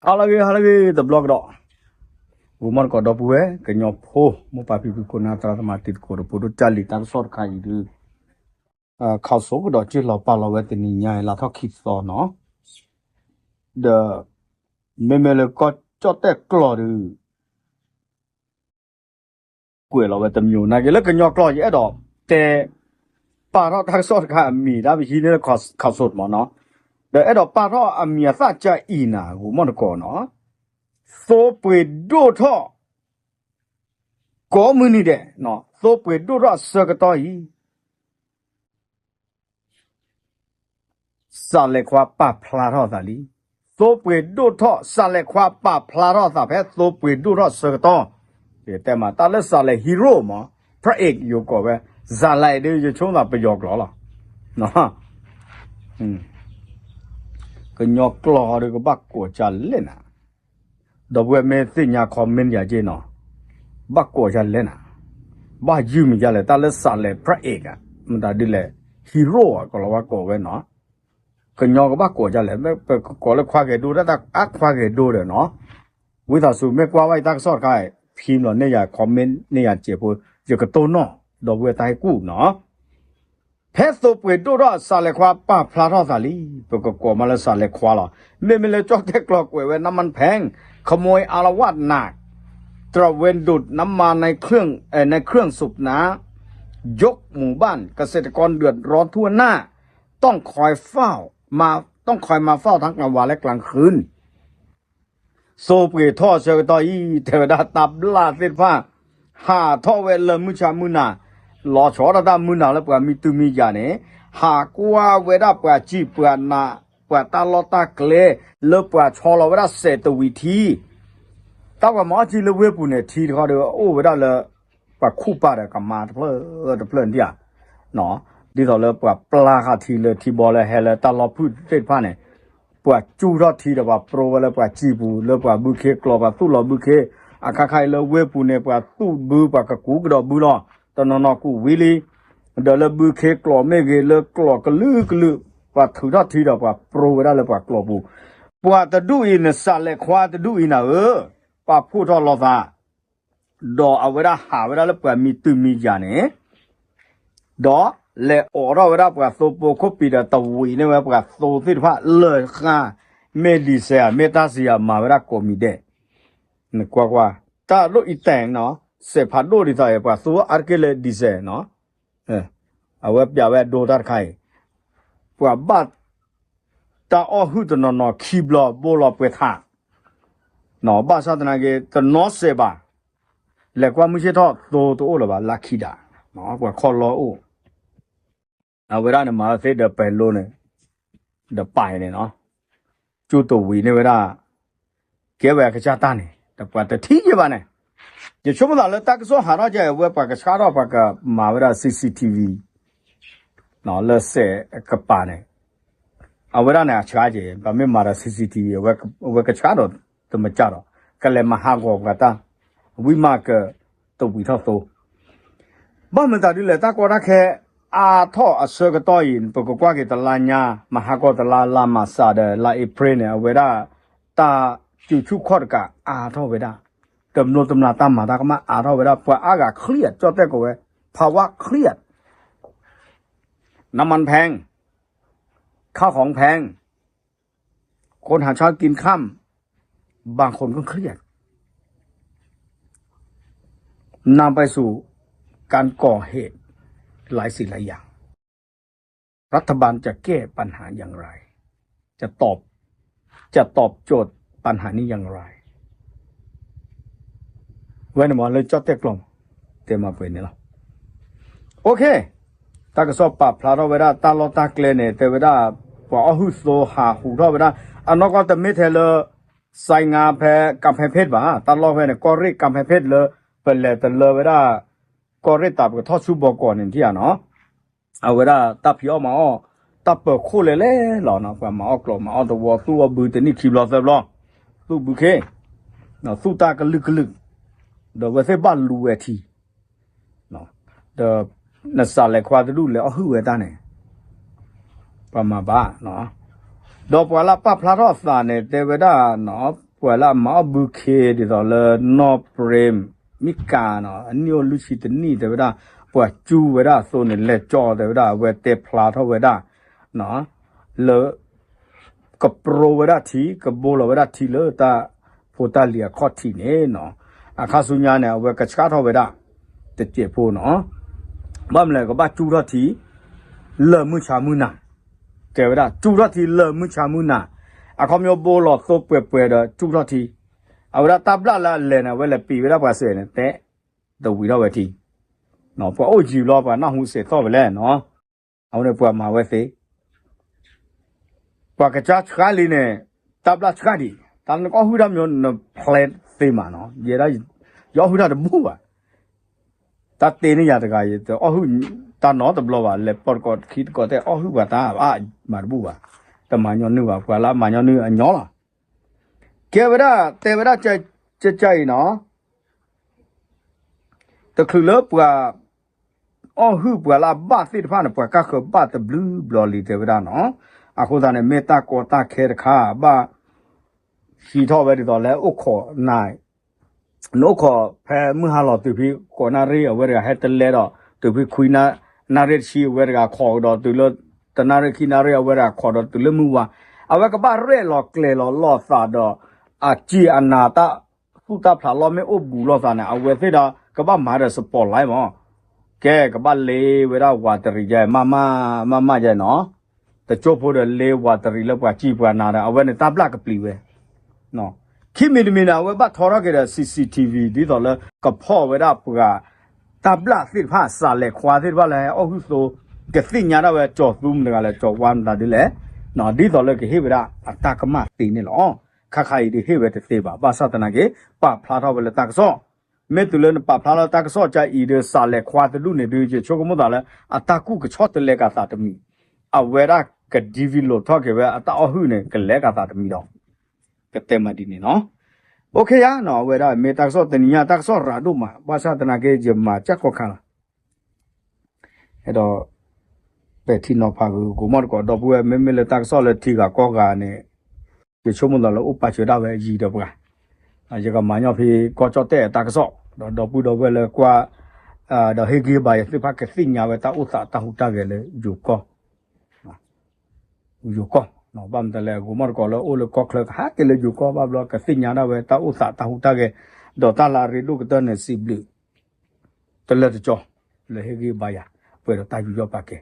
ဟါလၢအဂ့ၤ ဟါလၢအဂ့ၤ တဘျီကဒီး, ဂီၤမီၢ်သကိးဒီပုၢ်ဝဲၢ် ကညီဖိ မိၢ်ပၢ်ဖံဖု ခိၣ်နၢ်သရၣ်သမါ တံၤသကိး ဒီးဖိဒိၣ်ကၢ်လံၤ တၢ်ကစီၣ်တခါအံၤဒုး ခးစိကဒီး ကၠ့ၢ်လီၤပာ်လီၤဝဲတနံၤညါအံၤ လါထီၣ်ခံသီနီၤ, ဒီး မ့မ့ၢ်လၢကီၢ်ကၠီၣ်တဲၣ်ကျီၢ်ဒုး ကွဲးလီၤဝဲတမံၤ နာ်က့လၢကညီကျိာ် ယအဲၣ်ဒိးတဲ ပာ်ထီၣ်တၢ်ကစီၣ်တခါအမံၤ တၢ်ပဟံးန့ၢ်လၢ ခးစိမ့ၢ်နီၤ, ဒီးအဲၣ်ဒိးပာ်ထီၣ်အမံၤအသၣ်ကၢအံၤနၤ ဂီၤမီၢ်သကိးနီၤ, သိပှ့ၤဒိၣ်ထီၣ် ကိးမုၢ်နံၤဒဲး, သိပှ့ၤဒိၣ်ထီၣ်အဆၢကတီၢ်အံၤ စးလဲၤခွါပာ်ဖျါထီၣ်အသးလံ. သိပှ့ၤဒိၣ်ထီၣ် စးလဲၤခွါပာ်ဖျါထီၣ်အသးဖဲသိပှ့ၤဒိၣ်ထီၣ်အဆၢကတီၢ်, တဲမး တၢ်လၢစးလဲၤ hero မး พระเอก ယိၤကိးဝဲ, စးလဲၤဒ်ယဆိကမိၣ်ပယီၤကျိာ်လီၤ. ကညီကျိာ်ဒီးကဘၣ်ကိးကၢလဲၣ်နၤ ဒီပုၢ်ဝဲၢ်မ့ၢ်သ့ၣ်ညါ comment ယၤက့နီၤ, ဘၣ်ကိးယၤလဲၣ်နၤ, ဘၣ်ယုၢ်မံၤယၤလဲၣ် တၢ်လၢစးလဲၤ พระเอก မတၤဒ်လဲၣ် hero ကိးလီၤဝဲကိးဝဲနီၤ, ကညီကဘၣ်ကိးယၤလဲၣ် ပကကိးလၢခွါဂဲၤဒိ တၢ်တၢ်အါခွါဂဲၤဒိဒီးနီၤ, ဝံသးစူၤမ့ၢ်ကွၢ်ဝဲအံၤတၢ်ကစီၣ်တခါ ဖံလီၤန့ၢ်ယၤ comment န့ၢ်ယၤစဲးဖိ, ယကတိၢ်နီၣ် ဒီပုၢ်ဝဲၢ်တၢ်ဟ့ၣ်ကူၣ်နီၤ ဖဲသိပှ့ၤဒိၣ်ထီၣ် စးလဲၤခွါပာ်ဖျါထီၣ်သးလံ, ပကကိးမးလၢစးလဲၤခွါလီၤ. မ့မ့ၢ်လၢကၠီၣ်တဲၣ်ကျီၢ်ကွဲးဝဲ น้ำมันแพง ขโมยอาละวาดหนัก ตระเวนดูดน้ำมันในเครื่อง เอ่อ ในเครื่องสูบน้ำ ยกหมู่บ้าน เกษตรกรเดือดร้อนทั่วหน้า ต้องคอยเฝ้า มา ต้องคอยมาเฝ้าทั้งกลางวันและกลางคืน သိပှ့ၤထီၣ်ဆၢကတီၢ်အံၤ တဲဝဲဒၣ်တၢ်ဘျၣ်သ့ၣ်တဖၣ် ဟးထီၣ်ဝဲလၢမုၢ်ဆါမုၢ်နၤ, လီၤဆီဒၣ်တၢ်မုၢ်နၤလၢပှၤမံၤတုၤမံၤယၤန့ၣ်, ဟးကွၢ်ဝဲဒၣ်ပှၤစံာ်ပှၤနာ် ပှၤတၢ်လီၢ်တၢ်ကျဲ လၢပှၤဆီလီၤဝဲဒၣ်စဲးတဝံၤထံ တၢ်ပှၤမၤအီၣ်ထံလၢဝ့ၢ်ပူၤန့ၣ် ထံတခီဒီးအိၣ်ဝဲဒၣ်လၢ ပှၤခူၣ်ပာ်ဒီးကမါတဖျၢၣ်တဖျၢၣ်ဒၣ်ဧါ, ဒ်သိးလၢပှၤပျၢ်ဃာ်ထံလၢထံဘီလၢဟဲလၢတၢ်လီၢ်ဖုၣ်သ့ၣ်တဖၣ်န့ၣ်, ပှၤကၠူထီၣ်ထံဒီးပှၤပြိဝဲလၢပှၤစံာ်ပူၤ လၢပှၤဘုခ့ကျိာ် ပှၤသူၣ်လီၤဘုခ့, အခါခါအံၤလၢဝ့ၢ်ပူၤန့ၣ် ပှၤသူၣ်ဘု ပှၤကကူကဒီးဘုလီၤ, တနီၤနီၤကူဝံၤလံ, ဒီးလၢဘုခ့ကျိာ်မ့ၢ်ဂ့ၤ လၢကျိာ်ကလုာ်ကလုာ် ပှၤထုးထီၣ်ထံဒီးပှၤပြိဝဲဒၣ်လၢပှၤကျိာ်ပူၤ, ပှၤတဒူၣ်အံၤန့ၣ် စးလဲၤခွါတဒူၣ်အံၤနၤဧၢ, ပာ်ဖှိၣ်ထီၣ်လိာ်သး ဒီးအဝဲဒၣ်ဟးဝဲဒၣ်လၢပှၤမံၤတုၤမံၤယၤန့ၣ်, ဒီးလဲၤအိးထီၣ်ဝဲဒၣ်ပှၤသိဖိခိၣ်ပံၤဒီးတဝံၤန့ၢ်ဝဲပှၤသိသ့ၣ်တဖၣ်လၢာ်ဃၣ်, မ့ၢ်ဒံးစဲးဧါ မ့ၢ်တၢ်စံးဧါ မၤဝဲဒၣ်ကိးမံၤဒဲး, နကွၢ်ကွၢ်, တၢ်ဒိၣ်အံၤတဲာ်နီၤ, စဲးဖးဒိၣ်ဒ်သိးအံၤ ပှၤသိအါတက့ၢ်လၢဒံးစဲးနီၤ, အဝဲပျးဝဲအဒိတၢ်တခါအံၤ, ပှၤဘၣ် တၢ်အီၣ်ဟုၣ်တနီၤနီၤခံဘျီဘိလီၤပှဲၤထး, ဘၣ်ဆၣ်သနာ်က့ တနီၤစဲးဘၣ်, လဲၤကွၢ်မုၢ်ဆ့ၣ်ထီၣ်သိတအိၣ်လၢၤဘၣ် လၢခံဒၣ်, ပှၤခီၣ်လီၢ်အိၣ်, အဝဲဒၣ်န့ၣ်မၤသ့ဒီးပဲၤလိန့ၣ်, ဒီးပာ်အံၤန့ၣ်နီၤ, ကၠိတဝံၤန့ၢ်ဝဲဒၣ် ကဲဝဲအကစၢ်တၢ်န့ၣ် ဒီးပှၤတထံၣ်ယဲၢ်ဘၣ်န့ၣ်, ယဆိကမိၣ်သးလၢတၢ်ကစီၣ်ဟးထီၣ်ကဲ အဝဲပှၤကဆှၣ်ထီၣ်ပှၤကမၤဝဲဒၣ် CCTV လၢစဲးကပၤန့ၣ်, အဝဲဒၣ်န့ၣ်အဆှၣ်ကဲ ပှၤမ့ၢ်မၤဒီး CCTV အဝဲကဆှၣ်ဒီးတမၤကၢ်ဒီး ကလဲၤမၤဟးဂီၤပှၤတၢ်, ဝံၤမးကတဝံၤထီၣ်သိ ဘၣ်မတၤဒ်လဲၣ် တၢ်ကီတၢ်ခဲအါထီၣ်အဆၢကတီၢ်အံၤ ပကကွၢ်က့ၤတလါညါ မဟါကီတလါ လါမၢ်ၡးဒီးလါအ့ဖြ့ၣ်န့ၣ် အဝဲဒၣ် တၢ်စုဆူၣ်ခီၣ်တကးအါထီၣ်ဝဲဒၣ်, တမျိးတမျာ်တၢ်မၤတၢ်ကမၣ်အါထီၣ်ဝဲဒၣ် ပှၤအါဂၤ เครียด ကၠီၣ်တဲၣ်ကိးဝဲ ภาวะเครียด น้ำมันแพง ข้าวของแพง คนหาเช้ากินค่ำ บางคนก็เครียด นำไปสู่การก่อเหตุหลายสิ่งหลายอย่าง รัฐบาลจะแก้ปัญหาอย่างไร จะตอบ จะตอบโจทย์ปัญหานี้อย่างไร ဝဲန့ၣ်မ့ၢ်လၢကၠီၣ်တဲၣ်ကျိာ် တဲမၤပှဲၤန့ၣ်လီၤ. အိၣ်ခ့ တၢ်ကစီၣ်ပာ်ဖျါထီၣ်ဝဲဒၣ်တၢ်လီၢ်တၢ်ကျဲန့ၣ် တဲဝဲဒၣ် ပှၤအီၣ်ဟုၣ်သိဟးဟူးထီၣ်ဝဲဒၣ် အနီၢ်ကီၢ်တမ့ၢ်ထဲလၢ စဲးငါဖဲ ကၣ်ဖဲဖ့ၣ်ဘၣ် တၢ်လီၢ်ဖဲန့ၣ် ကီၢ်ရ့ၣ်ကၣ်ဖဲဖ့ၣ်လၢ ပလဲၤတလၢဝဲဒၣ် ကီၢ်ရ့ၣ်တၢ်ပကထီၣ်ဆူဘီကီးန့ၣ်ထံၣ်ဧါနီၤ အဝဲဒၣ်တၢ်ဖံးအီၣ်မၤအီၣ် တၢ်ပၢၤခိၣ်လဲၤလဲၤလီၤနီၤ ပှၤမၤအီၣ်ကျိာ်မၤအီၣ်သဝီ သူၣ်အီၣ်ဘုတနံၣ်ခံဘျီသၢဘျီ သူၣ်ဘုခ့ သူၣ်တၢ်ကလုာ်ကလုာ် ဒီးဝဲသ့ၣ်ဘၣ်လူၤဝဲထံ ဒီးနစးလဲၤခွါတဒူၣ်လဲၤအီၣ်ဟုၣ်ဝဲတၢ်န့ၣ် ပှၤမၤဘၣ်နီၤ ဒီးပှၤလၢပာ်ဖျါထီၣ်အသးန့ၣ် တဲဝဲဒၣ်နီၤ ပှၤလၢအမၤအီၣ်ဘုခ့ဒ်သိးလၢနီၢ်ပြ့မံကၤနီၤ အနံၣ်အိၣ်လွံၢ်ဆံတနံၣ်တဲဝဲဒၣ် ပှၤကၠူဝဲဒၣ်အသိးန့ၣ် လဲၤကၠီတဲဝဲဒၣ် အဝဲတဲဖျါထီၣ်ဝဲဒၣ် လၢ ကပြိဝဲဒၣ်ထံ ကဘိလီၤဝဲဒၣ်ထံလၢတၢ်ဖိတၢ်လံၤအခီၣ်ထံးန့ၣ်နီၤ အခါဆူညါန့ၣ် အဝဲကဆှၣ်ထီၣ်ဝဲဒၣ် တစဲးဖိနီၤ ဘၣ်မနုၤလဲၣ် ကဘၣ်ကၠူထီၣ်ထံ လၢာ်မုၢ်ဆါမုၢ်နၤ တဲဝဲဒၣ် ကၠူထီၣ်ထံလၢာ်မုၢ်ဆါမုၢ်နၤ အခီပညီဘိလီၤသိပှဲၤပှဲၤဒီးကၠူထီၣ်ထံ အဝဲဒၣ်တၢ်ဘျၣ်လၢအလဲၤန့ၣ် အဝဲလဲၤပံးဝဲဒၣ်ပှၤစဲးန့ၣ် တဲ တဝံၤထီၣ်ဝဲထံ ပှၤအိၣ်ယံၤဘျီ ပှၤနၢ်ဟူစဲးသီၣ်ဝဲလဲၣ်နီၤ အဝဲန့ၣ်ပှၤမၤဝဲသ့ ပှၤကစၢ်ဆှၣ်လံန့ၣ် တၢ်ဘျၣ်ဆှၣ်ဒံး တၢ်နကအီၣ်ဟုၣ်တၢ်မညီနဖျဲးသ့မးနီၤ ယဲဒၣ် ယအီၣ်ဟုၣ်တၢ်တဘူၣ်ဘၣ် တၢ်တ့န့ၢ်ယၤတဂၤ ယတအီၣ်ဟုၣ်တၢ်နီတဘျီဘၣ် လဲၤပိာ်တကိးခံတကိးတဲအီၣ်ဟုၣ်ပှၤတၢ်ဘၣ်မၤတဘူၣ်ဘၣ် တမၤညီနုၢ်ဘၣ် ပှၤလၢအမၤညီနုၢ်အညီလီၤ ကဲဝဲဒၣ် တဲဝဲဒၣ် ကကအံၤနီၤ တချုးလၢပှၤ အီၣ်ဟုၣ်ပှၤလၢအဘၣ်သ့ၣ်တဖၣ်န့ၣ် ပှၤကၢ်ဃၢၤဘၣ်တဘျုးဘျီလံတဲဝဲဒၣ်နီၤ အဃိသတးန့ၣ် မ့ၢ်တၢ်ကီတၢ်ခဲတခါ ဘၣ် ဟံးထီၣ်ဝဲဒ်သိးလၢအိၣ်ခိးနၤ နအိၣ်ခိးဖဲမုၢ်ဟါလီၤတုၤဖဲဃိးနၣ်ရံၣ် အဝဲတဂၤဟဲတလဲဒီး တုၤဖဲခွံနၣ်ရံၣ်တဆံ အဝဲတဂၤခိးကဒီးတုၤလၢ တနၣ်ရံၣ်ခံနၣ်ရံၣ် အဝဲတဂၤခိးဒီးတုၤလၢမုၢ်ဝါ အဝဲကဘၣ်ရဲၣ်လီၤကျဲၤလီၤလိာ်သးဒီး အစံၣ်အနၤတၢ်သူၣ်တၢ်ဖျးလီၢ်မ့ၢ်အိၣ်ဘူးလိာ်သးန့ၣ် အဝဲသ့ၣ်ဒီးကဘၣ်မၤဒီး spotlight မး ကဲ ကဘၣ်လ့ဝဲဒၣ်ဝးတရံးယဲ မးမး မးမးယဲနီၤ တကၠိဖိဒီးလ့ဝးတရံးလၢပှၤစံၣ်ပှၤနၤဒီး အဝဲန့ၣ်တၢ်ဘျၣ်ကပျံၤဝဲ ခံမံၤတမံၤန့ၣ် အဝဲဘၣ်ထီထီၣ်က့ၤဒီး CCTV ဒ်သိးလၢ ကဖီၣ်ဝဲဒၣ်ပှၤ တၢ်ဘျၣ်သ့ၣ်တဖၣ် စးလဲၤခွါသ့ၣ်တဖၣ်လၢဟဲအီၣ်ဟုၣ်သိ ကသ့ၣ်ညါဒၣ်ဝဲ ကၠီၤသူမတၤတဂၤလဲၣ် ကၠီၤဝါမတၤဒ်လဲၣ် ဒ်သိးလၢကဟ့ၣ်ဝဲဒၣ်အတၢ်ကမၣ်သ့န့ၣ်လီၤ. ခါခါအံၤဒုးဟ့ၣ်ဝဲတသ့ဘၣ် ဘၣ်ဆၣ်သနာ်က့ ပာ်ဖျါထီၣ်ဝဲလၢတၢ်ကစီၣ် မ့ၢ်တုၤလၢနပာ်ဖျါလၢတၢ်ကစီၣ်ကါအံၤဒီး စးလဲၤခွါတဒူၣ်န့ၣ်ဒုး ယဆိကမိၣ်သးလၢ အတၢ်ကူၣ်ကဆီတလဲကးသးတမံၤ အဝဲဒၣ်က develop ထီၣ်က့ၤဝဲအတၢ်အီၣ်ဟုၣ်န့ၣ် ကလဲၤကးသးတမံၤဒီး ကတဲမးဒ်န့ၣ်နီၤ. အိၣ်ခ့ယါနီၤ အဝဲဒၣ်မ့ၢ်တၢ်ကစီၣ်တနံၤညါ တၢ်ကစီၣ်ရၤဒိၣ်မး ဘၣ်ဆၣ်သနာ်က့ ယမၤကၢ်ကီၢ်ခါလီၤ. အဲၣ်ဒိး ပဲာ်ထံနီၤဖးဂုာ် ကိးမီၣ်တကိးဒီပုၢ်ဝဲၢ် မ့မ့ၢ်လၢတၢ်ကစီၣ်လၢထံဂၤကီၢ်ဂၤန့ၣ် ယဆိကမိၣ်သးလၢအိၣ်ပာ်စၢၤဒၣ်ဝဲယံၤဒီးပှၤ ယကမၤညီဖဲကီၢ်ကၠီၣ်တဲၣ်အတၢ်ကစီၣ် ဒီးဒီပုၢ်ဒီဝဲၢ်လၢကွၢ် ဒီးဟ့ၣ်ဂံၢ်ဘါယၤသ့ၣ်တဖၣ်ကသ့ၣ်ညါဝဲတၢ်အိၣ်သးတၢ်ဟူးတၢ်ဂဲၤလၢယိၤကီၢ် ယိၤကီၢ် ဘၣ်မတၤလဲၣ် ကိးမီၣ်တကိးလၢအိၣ်လၢကီၢ်ချၢကဟဲက့ၤလၢယိၤကီၢ်ဘၣ်ဘျီ ကသ့ၣ်ညါဒၣ်ဝဲတၢ်အိၣ်သးတၢ်ဟူးတၢ်ဂဲၤ ဒီးတၢ်လၢအရ့ဒိၣ်ကတၢၢ်န့ၣ် စံးဘျုး တလၢတကီ လၢဟ့ၣ်ဂံၢ်ဘါယၤ ပှဲၤဒီးတၢ်ယူးယီၣ်ပာ်ကဲ